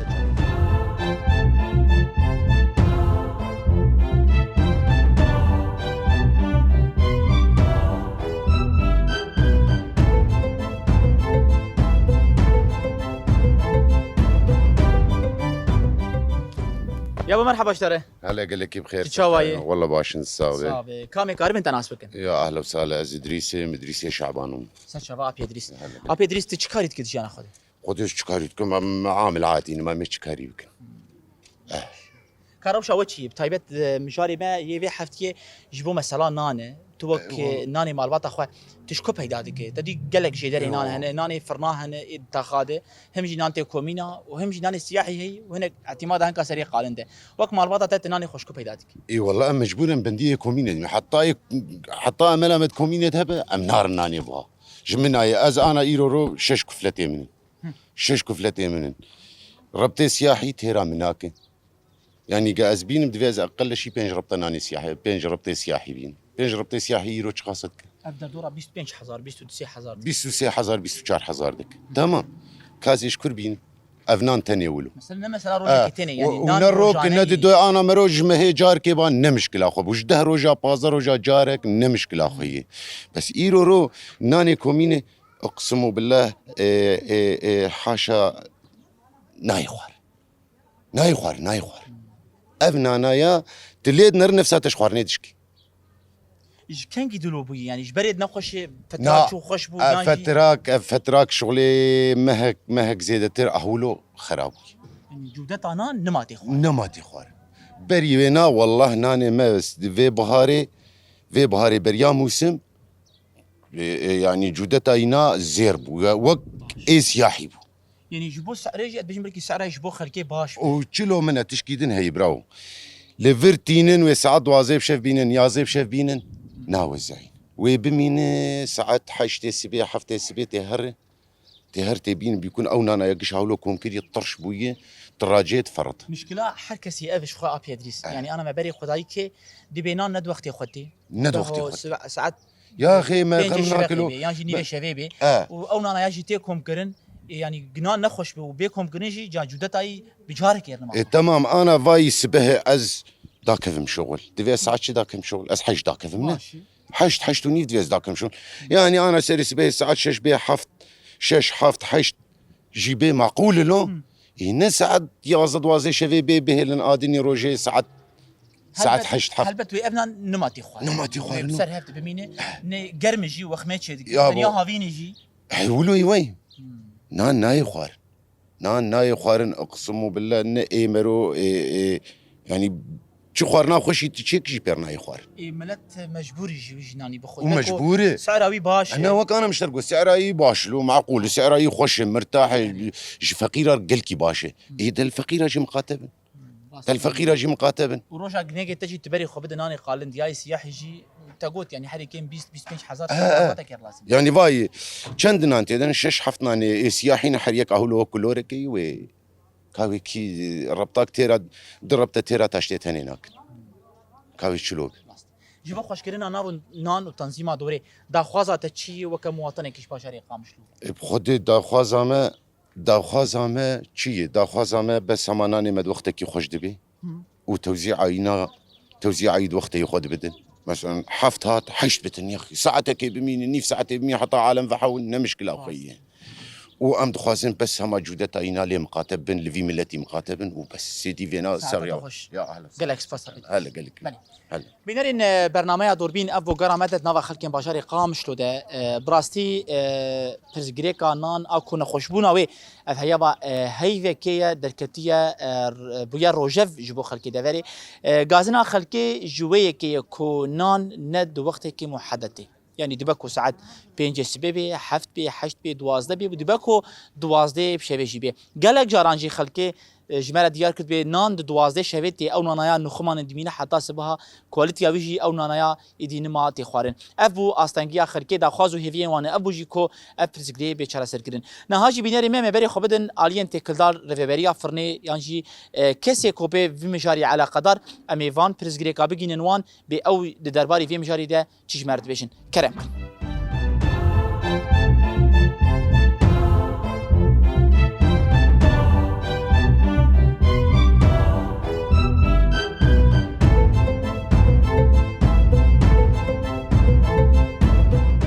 Ya bo merhaba ji te re. Hele gelekî bi xêr. Tu çawa yî? Walla baş in, sax be. Sax be. Kamê karibin te nas bikin? Ya ehla û sahla, ez Îdrîs im, Îdrîsê Şaban im. Ser çava Apê Îdrîs. Hele. Apê Îdrîs, tu çi karî dikî di jiyana xwe de? Xwedê ez çi karî dikim, em amil aîdî ne, me çi karî bikin. Eh. Ka rewşa we çi ye? Bi taybet, e, mijarê me yê vê heftiyê ji bo mesela nan e. Tu wek, e, nanê malbata xwe, tu ji ku peyda dike? Te dî gelek jêderê nan hene, nanê firna hene, ê taxa de. Him jî nan tê komîna û him jî nanê siyahî heye û hinek îtîmada hinka serê qalin de. Wek malbata te, tu nanê xwe ji ku peyda dike? Ê walla em mecbûr in bendiyê komînê dibin. Heta yê, heta emela me di komînê de hebe, em narin nanê buha. Ji min nayê, ez ana îro ro şeş kufletê min in. Şeş kufletê min in. Rebtê siyahî têra min nake. Yanî ge ez bînim, divê ez eqelle şî pênc rebte nanê siyahê, pênc rebtê siyahî bînim. Pênc rebtê siyahî îro çiqas dike? Ev derdora bîst û pênc hezar, bîst û sê hezar. Bîst û sê hezar, bîst û çar hezar dike. Temam. Ka ez ê ji kur bînim? Ev nan tenê wilo. Mesela ne mesela rojekê tenê, yani û nan ne rojane ne di yî. Doy ana mero ji mehê carkê ba ne mişkila xwe bû. Ji deh roja, pazdeh roja carek ne mişkila xwe yê. Bes îro ro nanê komînê, uqsimu billah, e, e, e, haşa nayê xwar. Nayê xwar, nayê xwar. Ev nanaya tu lê dinêr nefsa te ji xwarinê dişkî. Ji kengî dilo bûyî? Yani ji berê nexweşê, fetrak çû xweş bû, ev fetrak, ev fetrak şixulê mehek, mehek zêdetir ahwilo xera bûyî. Yani cûdeta nan nema tê xwar. Nema tê xwar. Berî wê na, wallah nanê me vê biharê, vê biharê beriya mûsim, e, e, yani cûdeta îna zêr bû. Ya wek ê siyahî bû. Yanî ji bo serê jî, ez dibêjim belkî sera ji bo xelkê baş be. Û çilo min e, tişkî din heyî, bravo. Li vir tînin wê saet duwazdeh bi şev bînin, yazdeh bi şev bînin, nawezeyîn. Wê bimîne saet heştê sibê, heftê sibê tê here, tê her tê bînin bîkun ew nana ye giş hawlo kom kiriye, tirş bûye, tiracê diferit. Mişkila her kesî ev ji xwe Apê Edrîs. Eh. Yanî ana me berê xwedayî ke dibê nan ne di wextê xwe tê. Ne di wextê xwe tê. Saet Ya xê me xem nakilo. Yan jî nîvê şevê bê. E. Û ew nana ya jî tê komkirin, e, yanî gina nexweş be û bê komkirin jî ca cûdetayî bi carekê nima. E, temam, ana vayî sibehê ez dakevim şixul. Divê saet çi dakevim şixul? Ez heşt dakevim ne? Heşt, heşt û nîv divê ez dakevim şixul. Yanî ana serê sibehê saet şeş bê heft, şeş, heft, heşt jî bê maqûl ilo. Hı. Ê ne saet yazdeh duwazdeh şevê bê bihêlin adinî rojê saet Saet heşt heft. Helbet wê ev nan nima tê xwarin. Nima tê xwarin. Wê bi ser hev de bimîne. Ne germ e jî wexmê çê dike. Ya tenya bo. Havînê jî. Hey, wilo yî wey. Hmm. Nan nayê xwarin. Nan nayê xwarin, uqsimu billah, ne ê mero, ê, ê, yanî çi xwarina xweşî tu çêkî jî pêr nayê xwarin. Ê milet mecbûr e ji wî jî nanî bixwe. Û mecbûr e. Sera wî baş e. Ena wek ana mişter got, sera yî baş lo, meqûl e, sera yî xweş e, mirtah e, ji feqîra gelkî baş e. Hmm. Ê del feqîra jî miqate bin. Rast. Tel feqîra jî miqate bin. Û roja ginegê te jî tu berê xwe bide nanê qalin diyayê siyahî jî te got, yanî herî kêm bîst, bîst pênc hezar He, he. Xebateke lazim. Yanî vayî çend nan têdin, şeş heft nanê ê siyahî ne her yek ahûlo wek kulorekê wê. Ka wê kî rebtak têra, du rebte têra taştê tenê nakin. Ka wê çilo bin. Rast. Ji bo xweşkirina nav û nan û tenzîma dorê, daxwaza te çi ye weke muwatinekî ji bajarê Qamişlo? E, bi xwedê daxwaza me Daxwaza me çi ye? Daxwaza me bes hema nanê me di wextekî xweş dibê Hı. û tewzî ayîna, tewzî ayî di wextê xwe dibidin. Mesela heft hat, heşt bitin, ya saetekê bimînin, nîv saetê bimînin, heta alem vehewin, ne mişkila xwe ye. Rast. Û em dixwazin bes hema cûdeta ayîna lê miqate bin, li vî miletî miqate bin û bes sêdî vêna Saeta serriya. Xweş. Ya, ehlen. Gelek spas, Saet. Hele, gelek. Belê. Hele. Bînerên, e, bernameya Durbîn, ev bû gera me de di nava xelkên bajarê Qamişlo de, e, bi rastî, e, pirsgirêka nan a ku nexweşbûna wê, ev heyva, e, heyvekê ye, derketiye, e, r-, bûye rojev ji bo xelkê deverê. E, gazina xelkê ji wê yekê ye ku nan ne di wextekî muhedetê. Yanî dibe ku saet pêncê sibê bê, heft bê, heşt bê, duwazdeh bê, dibe ku duwazdeh bi şevê jî bê. Gelek caran jî xelkê, e, ji me re diyar kir bê nan di duwazdeh şevê tê ew nanaya nuxumanê dimîne heta sibaha, kualîtiya wî jî ew nanaya îdî nima tê xwarin. Ev bû astengiya xelkê, daxwaz û hêviyên wan e. Ev bû jî ku ev pirsgirêk bê çareserkirin. Niha jî bînerê me, me berê xwe bidin aliyên têkildar rêveberiya firnê yan jî, e, kesê ku bê vî mijarî eleqedar, em ê van pirsgirêka bigînin wan, bê ew di derbarê vê mijarî de çi ji me re dibêjin. Kerem kin.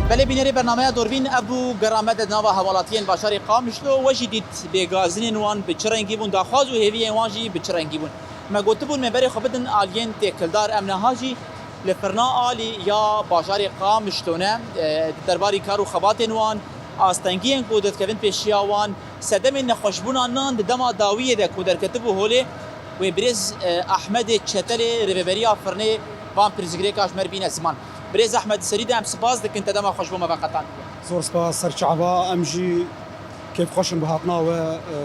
Belê bînerê bernameya Dorbîn, ev bû gera me de nava hewalatiyên bajarê Qamişlo. We jî dît bê gazinên wan bi çi rengî bûn, daxwaz û hêviyên wan jî bi çi rengî bûn. Me gotibûn me berê xwe bidin aliyên têkildar. Em niha jî li firna alî ya bajarê Qamişlo ne. E, di derbarî kar û xebatên wan, astengiyên ku derdikevin pêşiya wan, sedemên nexweşbûna nan di dema dawiyê de ku derketibû holê, wê birêz, e, Ehmedê Çetelê rêveberiya firnê van pirsgirêka ji me re bîne ziman. Birêz Ehmed, di serî de em spas dikin te dema xwe ji bo me veqetandiye. Zor spas, ser çava, em jî kêfxweş in bi hatina we, e,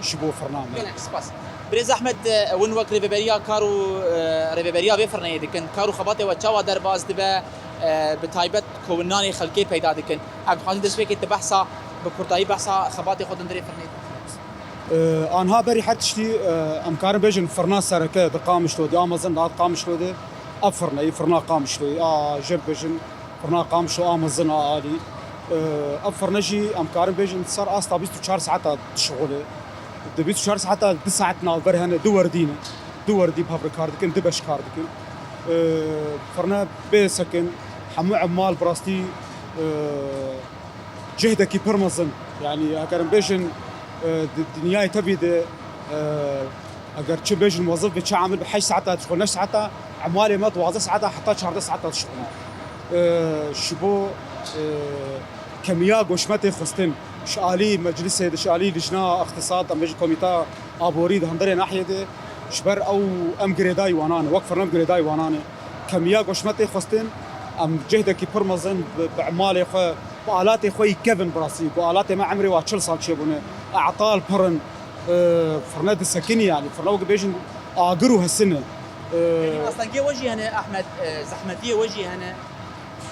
ji bo firna me. Gelek spas. Birêz Ehmed, e, hûn wek rêveberiya kar û, e, rêveberiya vê firneyê dikin. Kar û xebatê we çawa derbas dibe, e, bi taybet ku hûn nanê xelkê peyda dikin? Em dixwazin destpêkê tu behsa, bi kurtayî behsa xebatê xwe di hundirê firnê de. E, anha berî her tiştî, e, em karin bêjin firna sereke di Qamişlo de, a mezin di Qamişlo de, ev firneyî, firna Qamişloyî, a jêr bêjin, firna Qamişlo a mezin a alî. E, ev firne jî em karin bêjin ser asta bîst û çar saeta dişixule. Di bîst û çar saeta du saet navber hene, du werdî ne. Du werdî bi hev re kar dikin, du beş kar dikin. E, firne bê sekin, hemû emal bi rastî, e, cêhdekî pir mezin. Yanî, eger em bêjin, e, di dinyayê tevî de, e, eger çi bêjin muwezif be, çi amil be, heşt saeta dişixule, neh saeta, emalê me duwazdeh saeta heta çardeh saeta dişixule. E, ji bo, e, kemiya goşmetê xwestin, ji alî meclisê de, ji alî lijna îqtisad, em bêjin komîta aborî di hundirê nahiyê de, ji ber ew em girêdayî wana ne, wek firne em girêdayî wana ne. Kemiya goşmetê xwestin, em cêhdekî pir mezin bi, bi emalê xwe, bi alatê xwe yî kevin bi rastî. Ku alatê me emrê wa çil sal çêbûne. Etal pir in, e, firne disekinî yanî. Firne wek bêjin agir û hesin e. E, Yanî astengiyê we jî hene Ehmed, e, zehmetiyê we jî hene.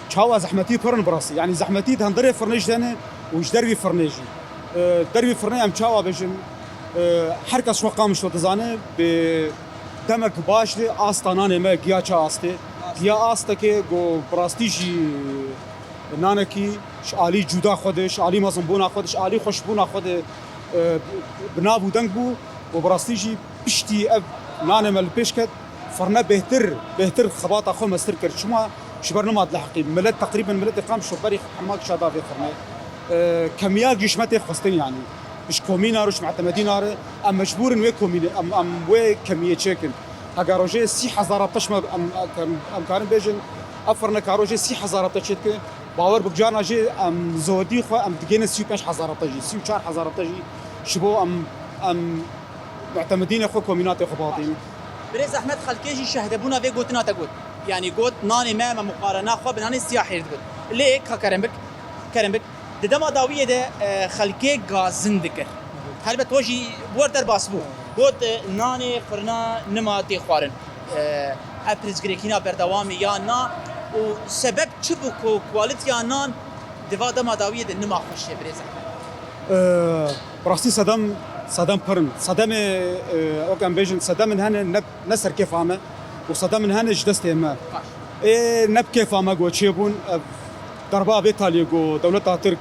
Çawa zehmetî pir in bi rastî. Yanî zehmetî di hundirê firnê jî de ne û ji dervî firnê jî. E, dervî firnê em çawa bêjin, e, her kes xwe Qamişlo dizane, bi demek baş de asta nanê me giya çi astê. Giya astekê ku bi rastî jî nanekî ji alî cûda xwe de, ji alî mezinbûna xwe de, ji alî xweşbûna xwe de, e, bi nav û deng bû û bi rastî jî piştî ev nanê me li pêş ket, firne bêhtir, bêhtir xebata xwe mestir kir. Çima? Ji ber nima dileheqî. Milet, teqrîben miletê Qamişlo berî hema kişa da vê firnê. E, kemiya goşmetê xwestin yanî. Ji komîna re, ji mutemedîna re, em mecbûr in wê komînê, em, em wê kemiyê çêkin. Hega rojê sî hezar rabte ji me, em, em, em karin bêjin, ev firne ka rojê sî hezar rabte çêdike, Bawer bik, carna jî em zodî xwe em digêne sî û pênc hezar te jî, sî û çar hezar te jî, ji bo em, em mu'temedînê xwe, komînatê xwe bihatînin. Birêz Ehmed, xelkê jî şehdebûna vê gotina te got. Yanî got, nanê me, me muqarena xwe bi nanê siyahê digot. Lê ka kerem bik, kerem bik. Di dema dawiyê de, e, xelkê gazin dikir. Helbet we jî bi we re derbas bû. Got, e, nanê firna nima tê xwarin. E, ev pirsgirêkîna berdewam e ya na û sebeb çi bû ku kualîtiya nan di va dema dawiyê de nima xweş e, birêz Ehmed? E, bi rastî sedem, sedem pir in. Sedemê, e, wek em bêjin, sedemên hene ne, ne serkêfa me û sedemên hene ji destê me. Baş. Ê ne bi kêfa me ku çêbûn, ev derba vê taliyê ku dewleta Tirk,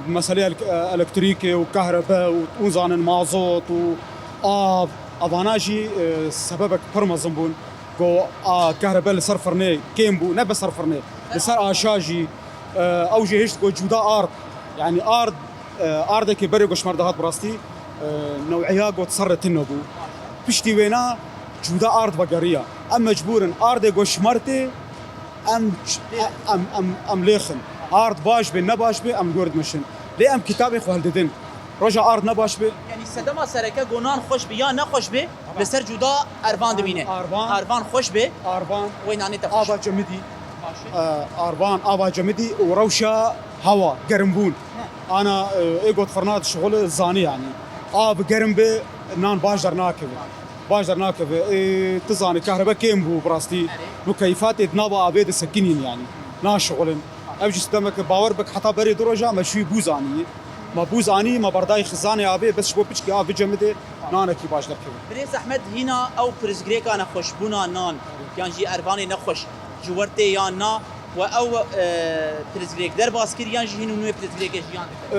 meselê elek-, elektrîkê û kahrebe û, hûn zanin, mazot û av, evana jî, e, sebebek pir mezin bûn. Ku a, kahrebe li ser firnê kêm bû, ne bi ser firnê, li ser aşa jî, e, ew jî hişt ku cuda ard, yanî ard, e, ardekê berê ku ji me re dihat bi rastî, e, new'eya ku ser re tune bû. Piştî wêna cuda ard vegeriya. Em mecbûr in ardê ku ji me re tê, em, em, em, em lêxin. Ard baş bê, ne baş bê, em gor dimeşin. Lê em kitabê xwe hildidin. Roja ard ne baş bê. Yanî sedema sereke ku nan xweş bê ya ne xweş bê, li ser cuda ervan dimîne. Arvan. Arvan xweş bê. Arvan. Wê nanê te xweş. Ava cemidî. Baş e. E, arvan, ava cemidî û rewşa hewa, gerimbûn. He. Ana, e, ê got firna dişixule zanî yanî. Av gerim be, nan baş dernakeve. Baş dernakeve. E, tu zanî, kahrebe kêm bû bi rastî. Erê. Mukeyfat ê di nava avê de sekinîn yanî. Naşixulin. Ev jî stemeke bawer bik heta berê du roja me şûyî bûz anî. Me bûz anî, me berdayî xizanê avê, bes ji bo piçkî av bicemidê, nanekî baş derkeve. Birêz Ehmed, hîna ew pirsgirêka nexweşbûna nan yan jî ervanê nexweş ji we re tê yan na, we ew, e, pirsgirêk derbas kir yan jî hîn û nû wê pirsgirêkê jiyan dike?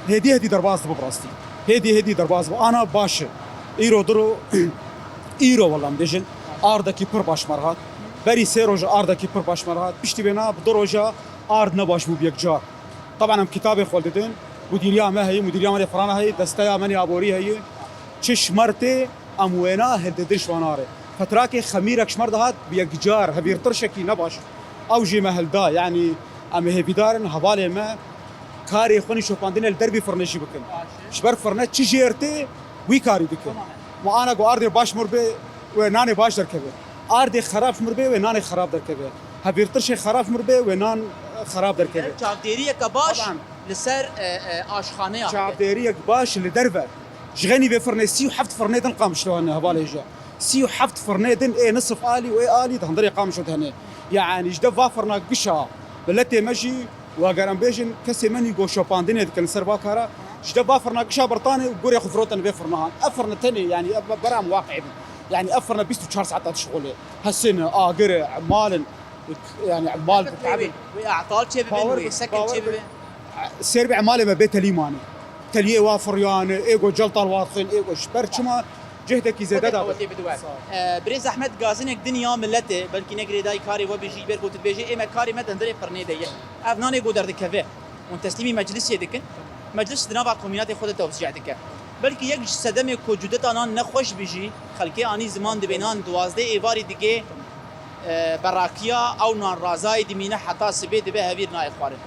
E, hêdî hêdî derbas dibe bi rastî. Hêdî hêdî derbas dibe. Ana baş e. Îro diro, îro wela em bêjin, ardekî pir baş me re hat. Berî sê roj ardekî pir baş me re hat. Piştî vêna bi du roja ard ne baş bû bi yekcar. Teban em kitabê xwe didin, mudîriya me heye, mudîriya me rê firana heye, desteya me nê aborî heye. Çi ji me re tê, em wêna hildidin ji wana re. Petrakê xemîrek ji me re dihat, bi yekcar, hevîrtirşekî ne baş. Ew jî me hilda, yanî em ê hêvîdar in, hevalê me karê xwe nî şopandinê li dervî firnê jî bikin. Ji ber firne çi jê re tê, wî karî dike. Ma ana ku ardê baş mir bê, wê nanê baş derkeve. Ardê xerab mir bê, wê nanê xerab derkeve. Hevîrtirşê xerab mir bê, wê nan xerab derkeve. Çavdêriyeke baş Taban. Li ser, e, e, aşxaneya hebe. Çavdêriyek baş li derve. Ji xenî vê firnê sî û heft firnê din Qamişlo hene hevalê jî. Sî û heft firnê din ê nisif alî û ê alî di hundirê Qamişlo de hene. Yanî ji de va firna gişa miletê me jî, we ger em bêjin, kesê me nî go şopandinê dikin li ser va kara, ji de va firna gişa birtane û gurê xwe firotin vê firna han. Ev firne tenê, yanî ev bera em waqi'î bin. Yanî ev firne bîst û çar saeta dişixulê. Hesin e, agir e, mal in. Yanî mal Wê, wê, wê e'tal çê bibin, Power wê bi-, sekin power çê bi-, bibin. Sêr bi emalê me bê telî mane. Teliyê wa firyane, ê go celtal wa dixwên, ê go ji ber çima cêhdekî zêde da. Xwedê bidiwe. Sağ ol. E, Birêz Ehmed, gazinek din ya milletê, belkî ne girêdayî karê we bijî, ber ku tu dibêjê, ê me karê me di hundirê firnê de ye. Ev nanê go derdikeve. Hûn teslîmî meclisê dikin. Meclis di nava komînatê xwe de tewzîh dike. Belkî yek ji sedemê ku cudeta nan nexweş bijî, xelkê anî ziman dibê nan duwazdeh êvarî digê, e, berakiya ew nan razayê dimîne heta sibê dibe hevîr nayê xwarin.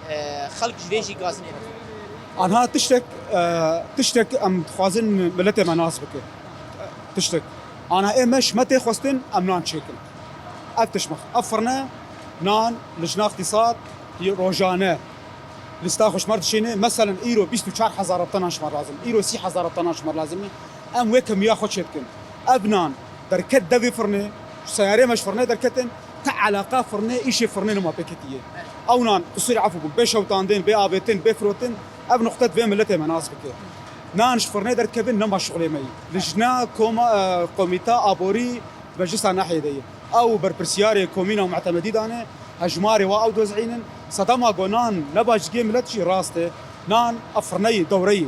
E, xelk ji vê jî gazin ê. Anha tiştek, e, tiştek em dixwazin miletê me nas bike. Tiştek. Ana ê me ji me tê xwestin em nan çêkin. Ev tişt me. Ev firne nan li jina îqtîsad rojane lista xwe ji me re dişîne. Meselen îro bîst û çar hezar re tenan ji me re lazim. Îro sî hezar re tenan ji me re lazim e. Em wê kemiya xwe çêdikin. Ev nan derket devê firnê, ji seyarê me ji firnê derketin, te eleqa firnê, îşê firnê nima pê ketiye. Ew nan, qisûrê efû bû, bê şewtandin, bê avêtin, bê firotin, ev nuqte divê miletê me nas bike. Nan ji firnê derdikevin, nema şixulê me yî. Lijna koma, e, komîta aborî meclisa nahiyê de ye. Ew berpirsiyarê komîna Mu'temedî dane, hejmarê wa ew dozînin. Sedema go nan ne baş digê milet jî rast e. Nan ev firne yî, dewre yî.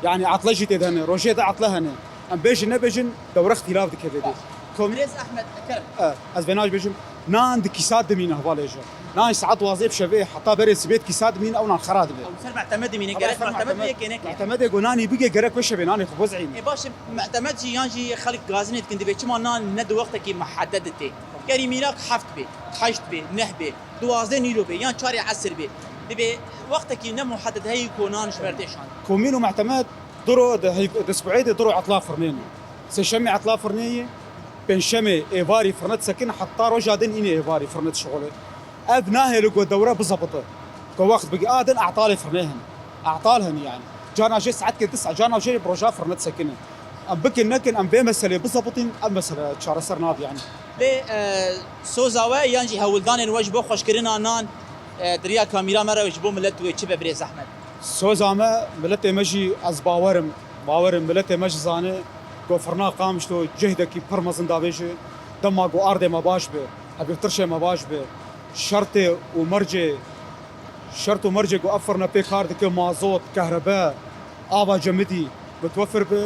Yanî etle jî tê de hene, rojê de etle hene. Em bêjin nebêjin, dewre îxtîlaf dikeve dê. Kom- Birêz Ehmed, kerem. E, ez vê nan jî bêjim, nan di kîsa dimîne hevalê jî. Nan saet duwazdeh bi şevê heta berê sibê di kîsa dimîne, ew nan xera dibe. Ew ser mehtemê dimîne, gerek mehtemê bê yekê neke. Mehtemedê go nanî bigê, gerek wê şevê nanê xwe bozîne. Ê baş e, mehtemê jî yan jî xelk gazinê dikin dibê, çima nan ne di wextekî muhedded tê. Gerî mînak heft bê, heşt bê, neh bê. Duwazdeh nîro bê yan çarê esir bê. Dibê wextekî ne muhedded heyî ku nan ji ber tê şand. Komîn û Muhtemed duro di heyv-, di sibûeyê de duro etla firnê ne. Sêşemê etla firnê ye, pêncşemê êvarî firne disekine heta roja din înê êvarî firne dişixule. Ev nahêle ku dewre bizebite. Ku wext bigî a din etalê firnê hene. Etal hene yani. Carna jê saetkê du saet, carna jê bi roja firne disekine. Em bikin nekin, em vê meselê bizebitîn, ev mesele çareser nabe yani. Lê e, soza we yan jî hewldanên we ji bo xweşkirina nan e, di riya kamîra me re ji bo milet wê çi be birêz Ehmed? Soza me, miletê me jî ez bawerim, bawerim miletê me jî zane ku firna Qamişlo cehdekî pir mezin davêje, dema ku ardê me baş be, hebî tirşê me baş be, şertê û mercê, şert û mercê ku ev firne pê kar dike, mazot, kehrebe, ava cemidî, mutwefir be,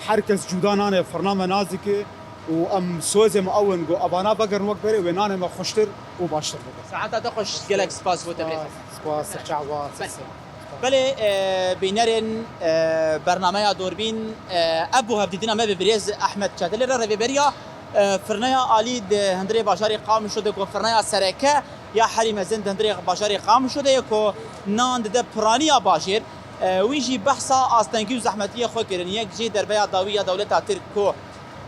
her kes cuda nanê firna me nazdike û em sozê me ew in ku evana vegerin wek berê wê nanê me xweştir û baştir bibe. Saeta te xweş, gelek spas bo te birêz. Spas, spas, çawa, spas. Belê, e, bînerên e, bernameya Dorbîn, e, ev bû hevdîtina me bi birêz Ehmed Çetelê re, rêveberiya e, firneya alî di hundirê bajarê Qamişlo de ku firneya sereke ya herî mezin di hundirê bajarê Qamişlo de ye ku nan dide piraniya bajêr. E, wî jî behsa astengî û zehmetiyê xwe kirin. Yek jê derbeya dawî ya dewleta Tirk ku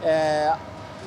e,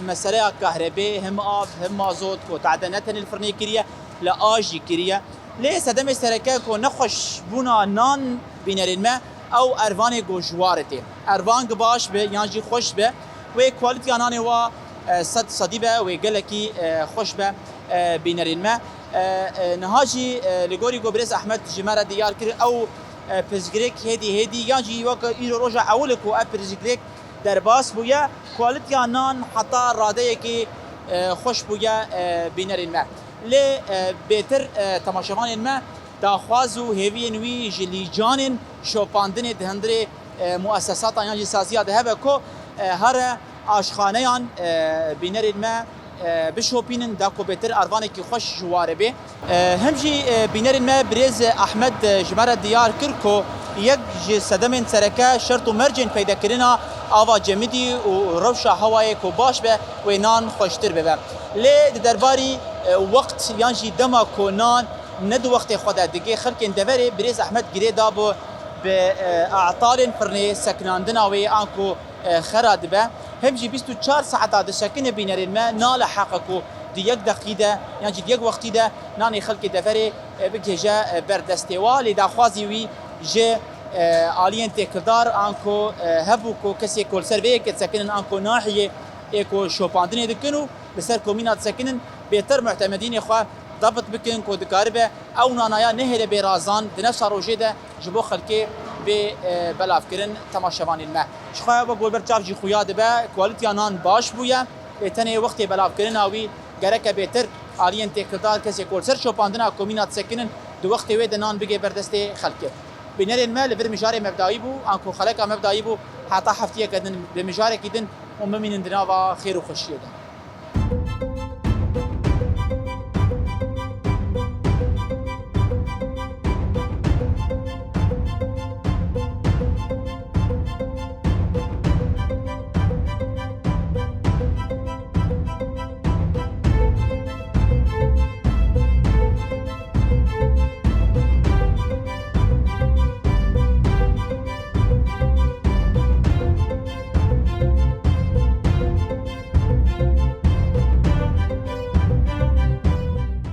meseleya kahrebê, him av, him mazot ku tade ne tenê li firnê kiriye, li a jî kiriye. Lê sedemê sereke ku nexweşbûna nan bînerên me, ew ervanê ku ji warê tê. Ervan ku baş be yan jî xweş be, wê kwalîtiya nanê wa e, sed sedî be, wê gelekî e, xweş be e, bînerên me. E, e, niha jî e, li gorî ku birêz Ehmed ji me re diyar kir, ew e, pirsgirêk hêdî hêdî yan jî weke îro roja ewil e ku ev pirsgirêk derbas bûye, kwalîtiya nan heta radeyekî e, xweş bûye e, bînerên me. Lê e, bêtir e, temaşevanên me daxwaz û hêviyên wî ji lîcanên şopandinê di hundirê e, muesesatan yan jî saziya de hebe ku e, here aşxaneyan e, bînerên me e, bişopînin da ku bêtir arvanekî xweş ji ware bê. E, him jî e, bînerên me birêz Ehmed e, ji me re diyar kir ku yek ji sedemên sereke şert û mercên peydekirina ava cemidî û rewşa hewayê ku baş be wê nan xweştir bibe. Lê di derbarî e, wext yan jî dema ku nan ne di wextê xwe de digê xelkên deverê birêz Ehmed girê dabû bi e, etalên firnê sekinandina wê an ku e, xera dibe. Hem jî bîst û çar saeta disekine bînerên me nale heqe ku di yek deqî de yan jî di yek wextî de nanê xelkê deverê e, bigihêje e, ber destê wa. Lê daxwazî wî ji e, aliyên têkildar an ku e, hebû ku kesê ku li ser vê yekê disekinin an ku nahiyê ê ku şopandinê dikin û li ser komîna disekinin bêtir muhtemedînê xwe dabit bikin ku dikaribe ew nanaya nehêle bê razan di nefsa rojê de ji bo xelkê bê e, belavkirin temaşevanên me. Jixwe wek we ber çav jî xuya dibe, kwalîtiya nan baş bûye, lê tenê wextê belavkirina wî gereke bêtir aliyên têkildar kesê ku li ser şopandina komîna disekinin di wextê wê de nan bigê ber destê xelkê. Bînerên me li vir mijarê mevdayî bû, anku xeleka mevdayî bû heta heftiyeke din bi mijarekî din hûn bimînin di nava xêr û xweşiyê de.